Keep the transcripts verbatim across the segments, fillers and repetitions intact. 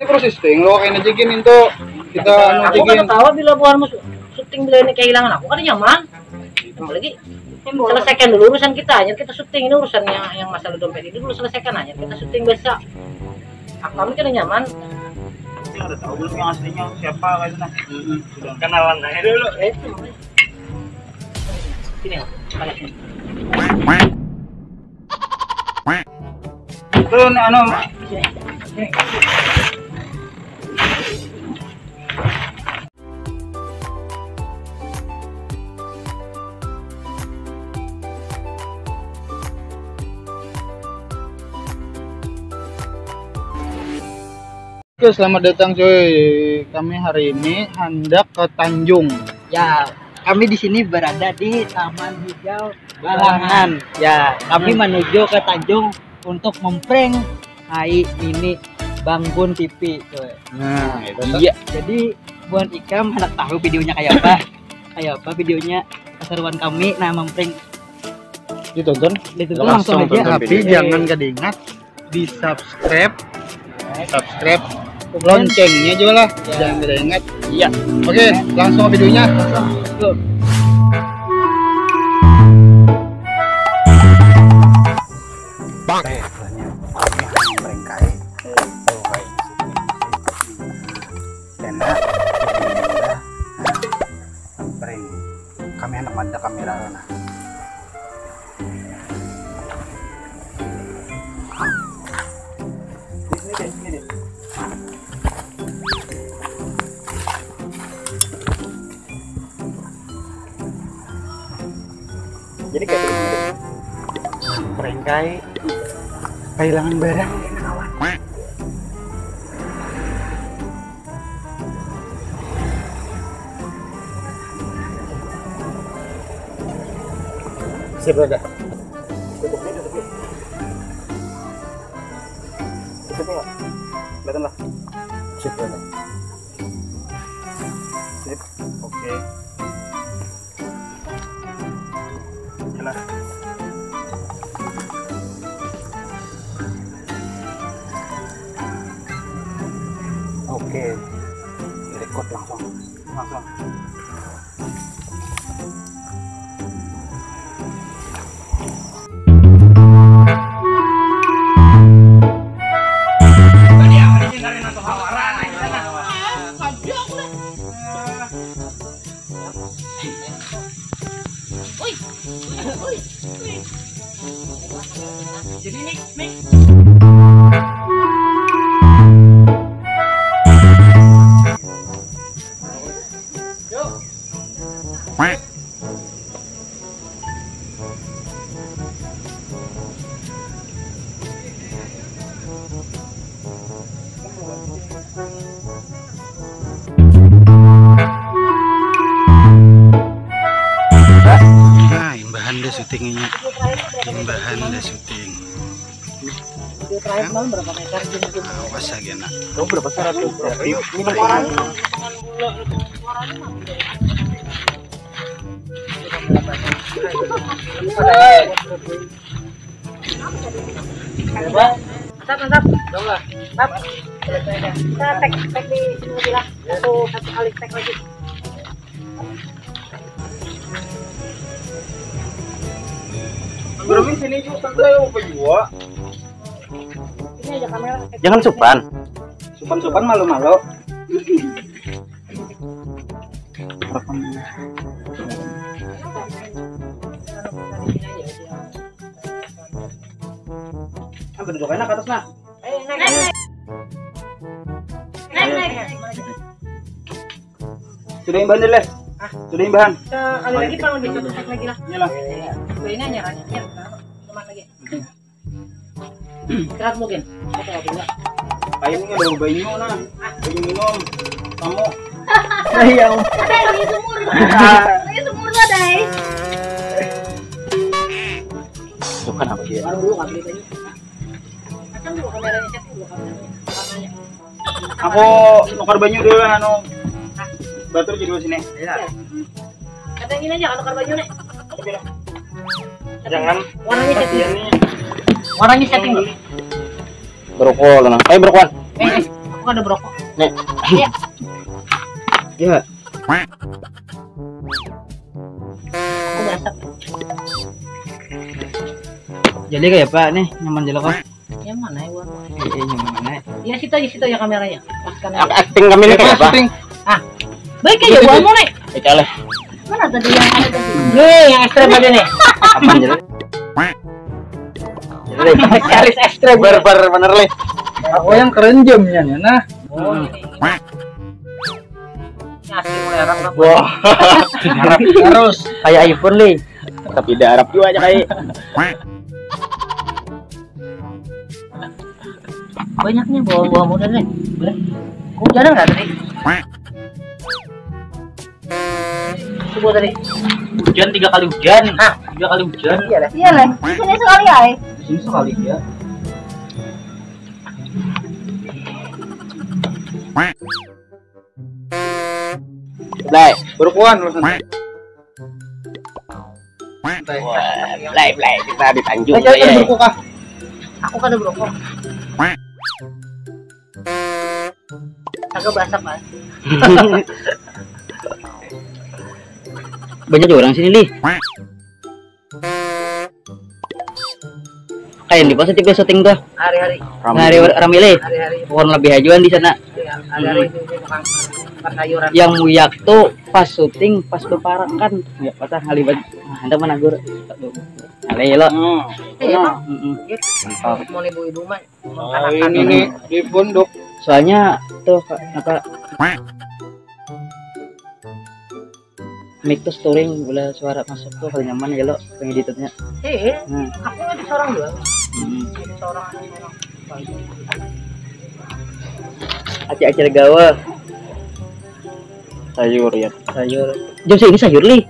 Terus isting lo kayak aja gini tuh. Kita anu aja. Aku kada tahu bila buhanmu syuting bila ini kehilangan aku kada nyaman. Apalagi selesaikan dulu urusan kita, hanya kita syuting ini urusan yang, yang masalah dompet ini dulu selesaikan aja kita syuting biasa. Aku kami kada nyaman. Ini udah tahu belum yang aslinya siapa kayak nah. Sudah kenalan aja dulu. Ya itu makanya. Sini ya. Turun anu. Oke, selamat datang cuy. Kami hari ini hendak ke Tanjung. Ya, kami di sini berada di Taman Hijau Balangan. Ya, kami menuju ke Tanjung untuk memprank Hai Nini Banggun T V cuy. Nah, itu tuh. Iya. Jadi buat ikam hendak tahu videonya kayak apa? Kayak apa videonya keseruan kami nah memprank. Ditonton. Ditonton langsung aja. Tapi jangan kada ingat di subscribe, subscribe loncengnya juga lah. Jangan kada ingat. Iya. Oke, langsung videonya. Langsung. Bang. Eh, banyak. Ini yang merengkai. Oh, kayak gitu. Enak. Prank. Kami hendak mada kamera nah. Di sini deh, sini deh. Jadi kayak gini. Prank kai kehilangan barang kawan. Siap udah. Tutupnya, tutupnya. Tutupnya nggak? Kelihatan lah. Siap udah. Sip. Oke. Jelas. Oke. Record langsung. Langsung. Jadi nih, nih. Yuk. Nah, imbahan dah syutingnya. Imbahan dah syuting. Video terakhir malam berapa meter? Awas lagi nak. Kamu berapa sih? Seratus berapa? Yuk, minum air. Mantap, mantap. Mantap. Kita tag, tag di sini lagi lah. Satu, satu kali tag lagi. Bermin sini juga santai apa juga? Ini aja kamera. Jangan supan. Supan-supan malu-malu. Rekam. Apa duduk enak atas nah? Naik, naik. Naik, naik. Sudah imbahan dulu. Hah? Sudah imbahan. Sekali lagi pang lebih satu set lagi lah. Iyalah. Ini aja kan. Ya, cuma lagi. Istirahat mungkin. Apa lagi enggak? Ayo ini ada banyu nah. Banyu minum. Kamu. Ayo. Ada lagi sumur. Lagi sumur lah, Dai. Bukan apa dia? Baru dulu nggak beli banyu. Macam dulu kameranya, cek dulu kameranya. Aku nukar banyu dulu lah, anu. Batur jadi dulu sini. Iya. Kata gini aja, nukar banyu nih. Jangan. Warnanya setting. Warnanya setting dulu. Berokok lah, nah. Ayo berokok. Eh, eh. Ada berokok. Nek. Iya. Ya. Aku berasa. Jadi kayak apa nih, nyaman jelek kah? Yang mana ya, Wan? Eh, eh, yang mana? Ya, situ aja, situ aja kameranya. Paskan aja. Ak-, acting kami ini kayak apa? Syuting. Ah, baik aja, Wan, mau nih. Baik lah. Mana tadi yang ada tadi? Nih, yang ekstrem aja nih. Aman jelek. Spesialis ekstrem. Barbar bener lih. Aku yang keren jamnya nih, nah. Oh, ini. Ini asli mulai Arab lah. Wah. Arab terus. Kayak iPhone lih. Tapi tidak Arab juga aja kayak. Banyaknya bawang-bawang muda nih. Boleh. Hujan nggak tadi? Subuh tadi. Hujan tiga kali hujan. Hah? Tiga kali hujan. Iya lah. Iya lah. Di sini sekali ya. Di sini sekali ya. Blay, berukuan lu sana. Wah, Blay, Blay, kita di Tanjung, Blay, eh. Berukuk ah. Aku kada berukuk. Agak basah, Mas. Banyak orang sini, Li. Kayak di pas tipe syuting tuh. Hari-hari. Hari rame lih. Hari-hari. Pohon lebih ajuan di sana. Iya, hari-hari itu, itu tukang sayuran. Yang muyak tuh pas syuting, pas beparakan. Ya, patah ngalibat. Nah, anda menagur. Alih lo. Hmm. Iya, Pak. Mm-mm. Mantap. Mau ibu-ibu mah. Ah, ini nih di pondok. Soalnya tuh, Kak, mic tuh storing, bila suara masuk tuh paling nyaman ya lo, pengen editnya. Eh, eh, hmm. Aku ngaji seorang doang. Hmm. Seorang, seorang. Acil-acil gawa. Sayur ya. Sayur. Jam segini sayur, Li.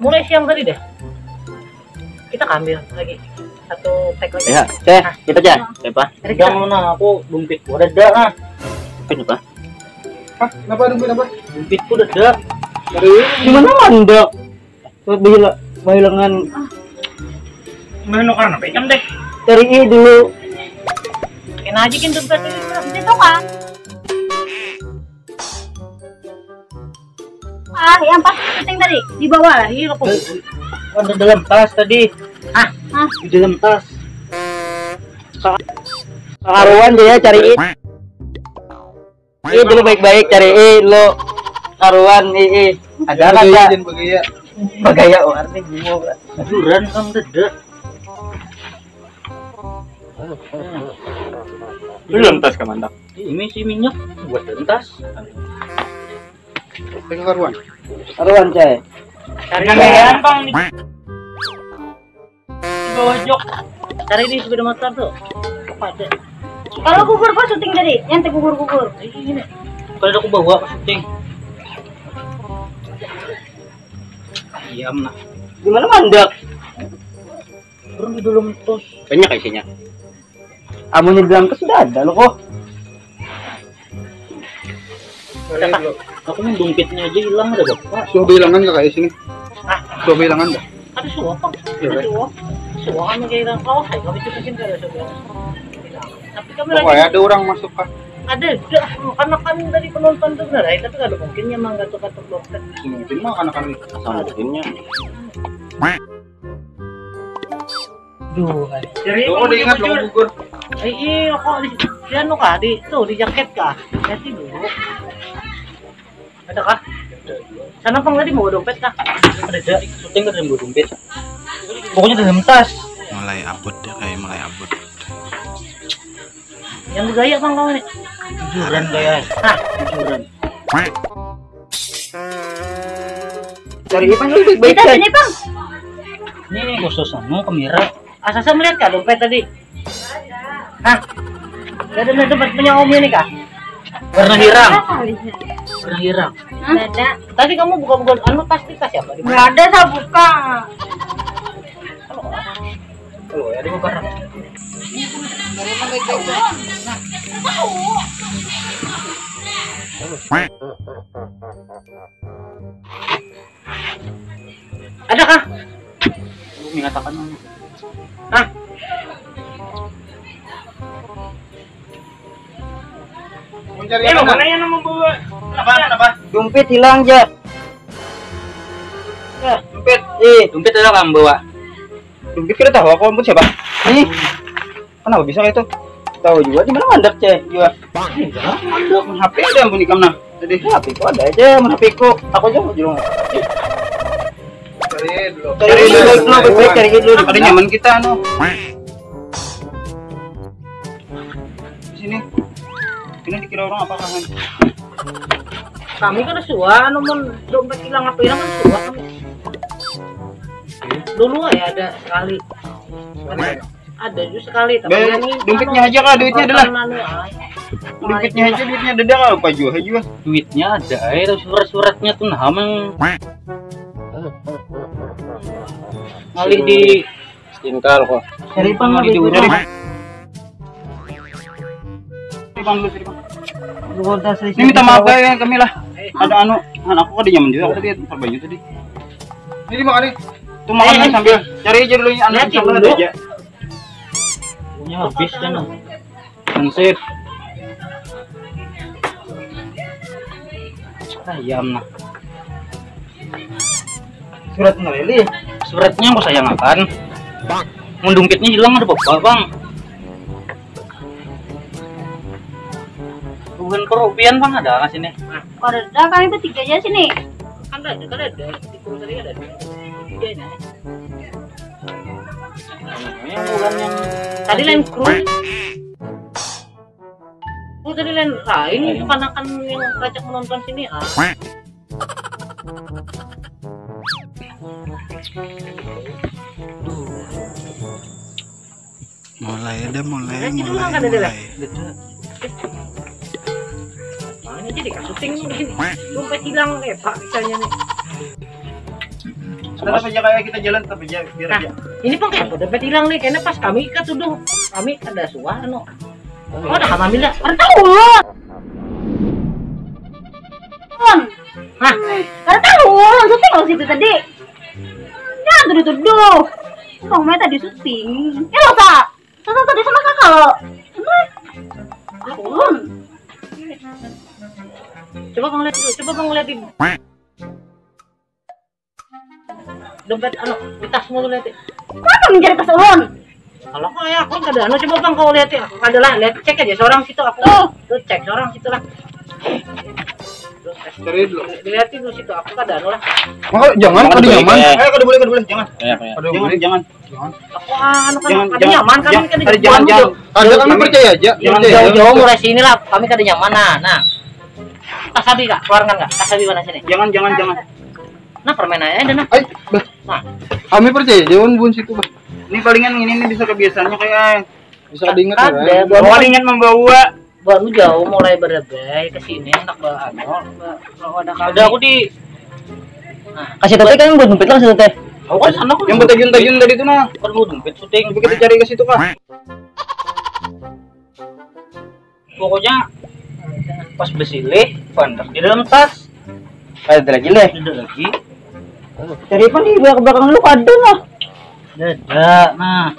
Mulai siang tadi deh. Kita ambil lagi satu pack lagi. Ya, teh, nah. Kita aja. Siapa? Dari kita. Jangan, nah, aku dompet. Udah ada, nah. Dompet apa? Hah? Kenapa dompet apa? Dompetku udah ada. Dari di mana mandek? Bahila-, bahilangan. Mana karena pecam deh. Cari i dulu. Kena aja kan dompet ini. Itu kan. Ah, yang pas syuting tadi di bawah lah, ini aku. Ada dalam tas tadi. Ah, ah. Di dalam tas. Ka-, karuan dia cari i. Iya, dulu baik-baik cari i lo. Karuan i, i. Ada bagaya, ada. Jangan bagaya. Bagaya, oh, artinya bingung. Duran kamu tidak. Belum tas kemandak. Ini si minyak buat tas. Tengah karuan. Karuan, cai. Cari gampang di, di bawah jok. Cari di sepeda motor tuh. Apa ada? Kalau gugur pas syuting tadi, yang teh gugur-gugur. Ini, ini. Kalau aku bawa pas syuting. Diam nah. Di mana mandek? Turun di dalam tas. Banyak isinya. Amunnya di dalam tas sudah ada lo kok. Aku nih dompetnya aja hilang ada bapak. Sudah hilangan kakak di sini. Ah. Sudah hilangan dah. Ada suap apa? Iya, ada suap. Suap anu kayak hilang kawas saya kami itu mungkin kada suap. Tapi kami lagi. Pokoknya ada orang masuk kah? Ada, ada. Karena kan dari penonton tuh benar, tapi kada mungkin ya manggatuk-gatuk dompet. Mungkin mah karena kan mungkinnya. Duh, kan. Jadi kamu diingat lo gugur. Eh, iya, kok di, di anu kah? Di, tuh, di jaket kah? Hati dulu. Ada kah? Sana pang tadi mau dompet kah? Ada, ada. Syuting ada mau dompet. Pokoknya dalam tas. Mulai abut ya, kayak mulai abut. Yang bergaya pang kau ini. Jujuran gaya. Hah? Jujuran. Cari Ipang dulu, baik. Kita sini, Pang. Ini nih khusus anu kamera. Asa saya melihat kah dompet tadi? Hah? Gak ada dompet punya Om ini kah? Pernah hilang. Pernah hilang. Hah? Ada. Tadi kamu buka-buka anu plastik kah siapa? Gak ada, saya buka. Oh, ya, dibuka. Ada kah? Lu mengatakan mana? Hah? Mencari apa? Mana yang mau bawa? Kenapa? Kenapa? Dompet hilang, ja. Ya, dompet. Eh, dompet ada kamu bawa? Dompet kada tahu aku, ampun siapa? Ini. Kenapa bisa kayak itu? Tahu juga di mana mandak, ceh. Juga. Mandak. H P ada, ampun, ikam nah. Tadi H P ku ada aja, mana H P ku? Aku aja mau julung. Cari dulu. Cari dulu, cari dulu. Ada nyaman kita anu. Di sini. Ini dikira orang apa kan? Kami kan suah, anu, mun dompet hilang apa hilang kan suah kami. Dulu ya ada sekali. Ada juga sekali, tapi dompetnya aja kah, duitnya adalah. Dompetnya aja, duitnya ada dah, apa juga aja. Duitnya ada, air surat-suratnya tuh nah, mang. Ngalih di Stingkal kok. Cari pang lebih kurang. Cari pang dulu, cari pang. Ini minta maaf ya kami lah. Ada anu, anak aku kada nyaman juga tadi, terbanyak tadi. Ini dimakan nih. Tuh makan sambil cari aja dulu, anu, sambil ada aja. Punya habis kan. Hansip. Ayam nah. Surat ngalili. Suratnya aku sayangakan. Bang, mun dompetnya hilang ada apa, Bang? Bukan kerupian, Bang, ada nggak sini? Kada ada, kami bertiga aja sini. Kan ada, kan ada. Di kurung tadi ada. Tiga ini. Yang bukan yang tadi lain kurung. Oh, tadi lain lain, kepanakan yang ngajak menonton sini, ah. Mulai ada, mulai, mulai, mulai. Mana jadi syuting ini? Dompet hilang kayak, Pak, misalnya nih. Tetap aja kayak kita jalan, tetap aja, biar aja. Ini pang kayak dompet hilang nih, karena pas kami ketuduh, kami ada suah, anu. Oh, ada kami dah. Ada tahu. Hah? Kada tahu, syuting lo situ tadi. Ya, tuduh-tuduh. Bang Mai tadi syuting. Ya lo, Kak. Syuting tadi sama Kakak lo. Turun. Coba Bang lihat dulu, coba Bang lihat di dompet, anu, di tasmu tu lihat. Mana mencari tas ulun? Kalau kau ya, aku kada anu, coba Bang kau lihat ya. Aku kada lah, lihat, cek aja seorang situ aku. Tuh. Tuh, cek seorang situ lah. Cari dulu. Dilihat dulu situ, aku kada anu lah. Maka jangan, kada nyaman. Eh, kada boleh, kada boleh, jangan. Jangan, jangan. Aku anu kan kada nyaman, kami kada nyaman. Ada kami percaya aja. Jangan jauh-jauh mulai sini lah, kami kada nyaman nah. Nah. Tas abi kak, keluarkan kak, tas abi mana sini? Jangan, jangan, jangan. Nah, permen aja ada nah. Ay, bah. Nah. Kami percaya aja wan bun situ, bah. Ini palingan ini, ini bisa kebiasaannya kayak bisa diingat ya. Ada, baru ingat membawa. Baru jauh mulai berebai ke sini, anak ba anu, ba, kalau ada kami. Ada aku di. Nah. Kasih tete kan buat dompet lah, kasih tete. Aku kan sana aku. Yang bertajun-tajun tadi tuh nah. Perlu dompet syuting. Coba kita cari ke situ kah. Pokoknya pas besilih, pandak di dalam tas. Ada lagi leh. Ada lagi. Cari apa nih, belakang, belakang lu ada lah. Ada, nah.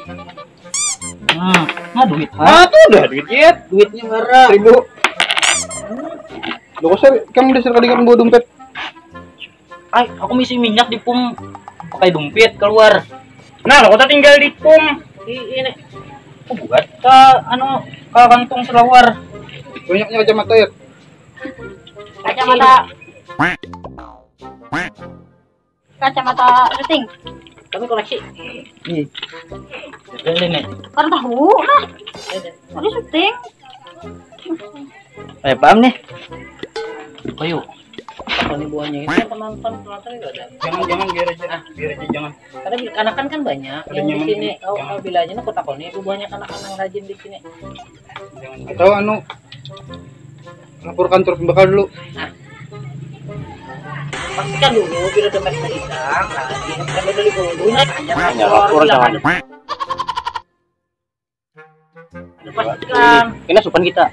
Nah, nah duit. Ah, tuh udah duit ya. Duitnya marah. Seribu. Lo kok sih, kan udah sekali kan bawa dompet. Ay, aku misi minyak di pum, pakai dompet keluar. Nah, aku tinggal di pum. Ini. Aku buat ke anu, ke kantung selawar. Banyaknya kacamata ya. Kacamata. Kacamata syuting. Kami koleksi. Iya. Ini nih. Karena tahu lah. Ada syuting. Eh, paham nih. Ayo. Apa nih buahnya ini? Penonton, penonton juga ada. Jangan, jangan, biar aja. Ah, biar aja, jangan. Karena anakan kan banyak. Ada yang di sini. Kau, kau bila aja nih, aku takoni ibu banyak anakan yang rajin di sini. Jangan. Atau anu, lapor kantor pembakal dulu. Nah. Pastikan dulu bila dompet hilang, nah, di kantor dulu, dulu, hanya lapor, jangan. Pastikan. Kena supan kita.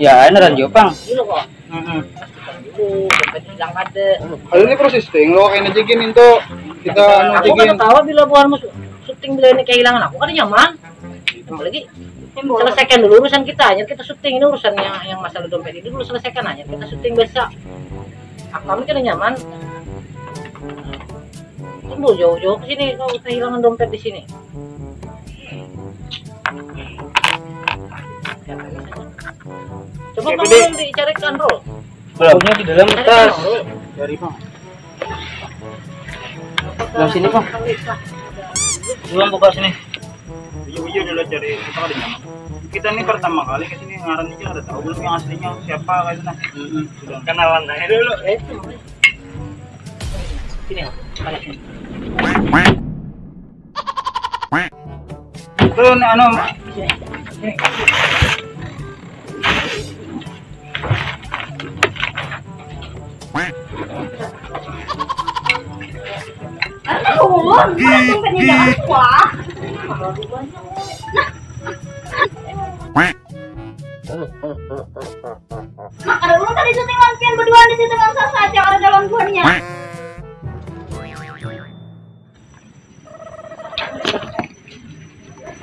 Ya, ini ranjau pang. Dulu kok. Heeh. Pastikan dulu, dompet hilang ada. Kalau ini proses ting, lo kayak aja gini tuh. Kita anu aja gini. Aku kada tahu bila buhanmu syuting bila ini kehilangan, aku kada nyaman. Apalagi Selesaikan dulu urusan kita, hanyar kita syuting. Ini urusannya yang masalah dompet ini dulu selesaikan, hanyar kita syuting biasa. Aku kami kada nyaman. Tunggu jauh-jauh ke sini, kau kehilangan dompet di sini. Coba kamu dicarikan, Rul. Belum. Punya di dalam tas. Dari, Bang. Dalam sini, Bang. Belum buka sini. Iya, iya, dulu cari. Kita ada nyaman. Kita ini pertama kali ke sini, ngaran aja ada tahu belum yang aslinya siapa, kayak gitu, nah. Mm-mm. Sudah. Kenalan aja dulu. Eh, itu. Sini, Bang. Panas nih. Itu nih, anu. Aduh, ulun, ulun penyitaan, wah. Nah, ada ulun tadi syuting lampian berdua di situ, bangsa saja ada dalam buahnya.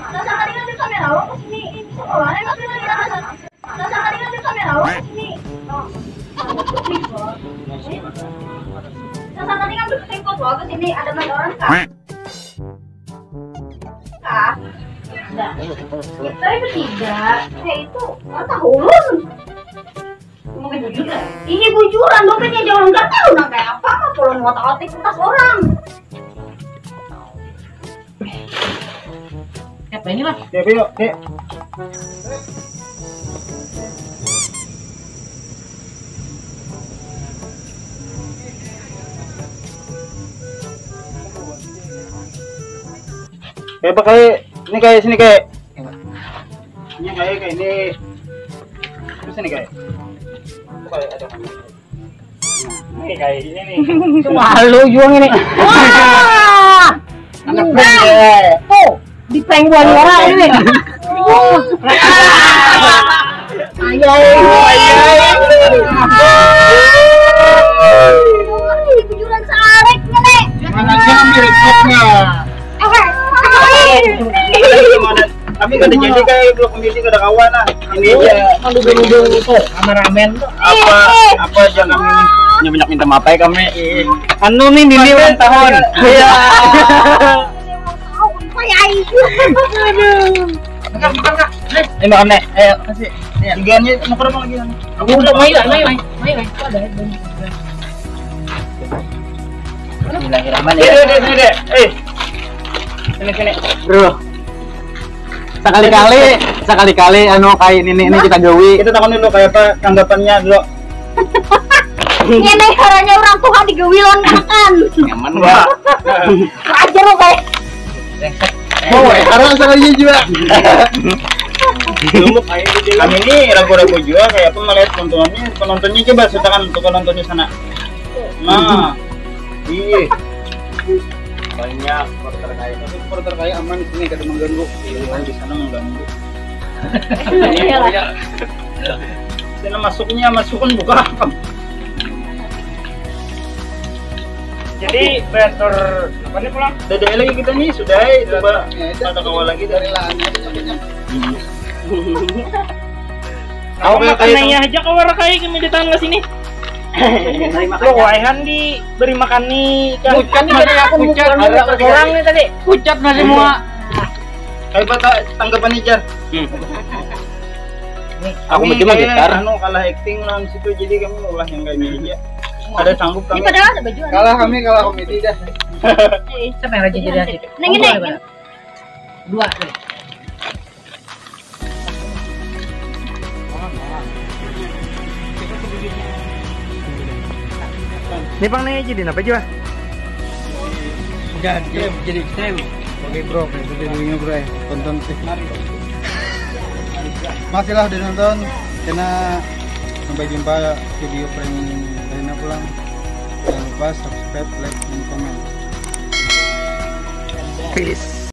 Sasakali ngambil kamera lo ke sini. Ini sekolah, eh, ngambil kamera lo ke sini. Sasakali ngambil kamera lo ke sini. Oh. Sasakali ngambil tripod lo ke sini. Ada banyak orang kah? Kah? Enggak. Tapi bertiga, kayak itu, nggak tahu, ulun. Mau bujur lah. Ini bujuran, dompetnya jangan nggak tahu nang kayak apa, mah polon otak-otik kertas orang. Apa ini lah? Ya, ayo, ya. Kayak apa, kayak ini, kayak sini, kayak. Ini kayak, kayak ini. Terus ini kayak. Ini kayak ini nih. Wah, lu juga ini. Wah! Anak band ya. Tuh, di prank buat orang ini. Ayah. Bujuran sarek ngene. Mana sih ambil repotnya? Oke. Tapi kada jadi kayak blok komedi kada kawan lah. Ini aja. Kalau dulu itu kameramen tuh. Apa apa aja kami ini? Banyak minta maaf ya kami. Anu nih, Dini ulang tahun. Iya. Kayak itu. Aduh. Makan, makan, Kak. Nih, makan, Nek. Ayo, kasih. Iya. Tiga nih, mau berapa lagi? Aku udah, main, main, main, main, main. Ada, ada. Bismillahirrahmanirrahim. Dek, dek, dek, dek. Eh. Sini, sini. Bro. Sekali-kali, sekali-kali anu kayak ini, ini kita gawi. Kita takon dulu kayak apa tanggapannya dulu. Ini caranya orang tua digawi lawan makan. Nyaman, Bang. Ajar lo kayak. Oh, eh, karena sekali juga. Kami ini ragu-ragu juga kayak apa melihat penontonnya, penontonnya coba sertakan untuk penontonnya sana. Nah, iya. Banyak supporter kayak. Tapi supporter kayak aman di sini, kada mengganggu. Iya, di sana mengganggu. Iya lah. Sana masuknya, masukkan buka. Jadi, bentor apa nih pulang? Dada lagi kita nih, sudah, eh, coba. Ya, itu. Ada kawan lagi dari lahannya itu sampai. Aku makan nanya aja kawan rakai, kami datang ke sini. Lo waihan diberi makan nih, kan? Pucat nih tadi, aku pucat. Kurang nih tadi. Pucat masih semua. Kayak apa ta-, tanggapan nih, Jar? Hmm. Aku kami mesti kayak menggetar. Anu, kalah acting lawan situ, jadi kami ulah yang kayak gini aja. Ada sanggup kami. Ini padahal ada baju. Kalah kami, kalah komedi dah. Eh, siapa yang rajin jadi hansip? Neng, neng. Dua. Ini pang nih jadi apa juga? Jadi, jadi keren. Oke, bro, kayak gitu dulunya, bro, ya. Tonton sih. Masih lah udah nonton. Karena sampai jumpa video prank lainnya pulang. Jangan lupa subscribe, like, dan komen. Peace.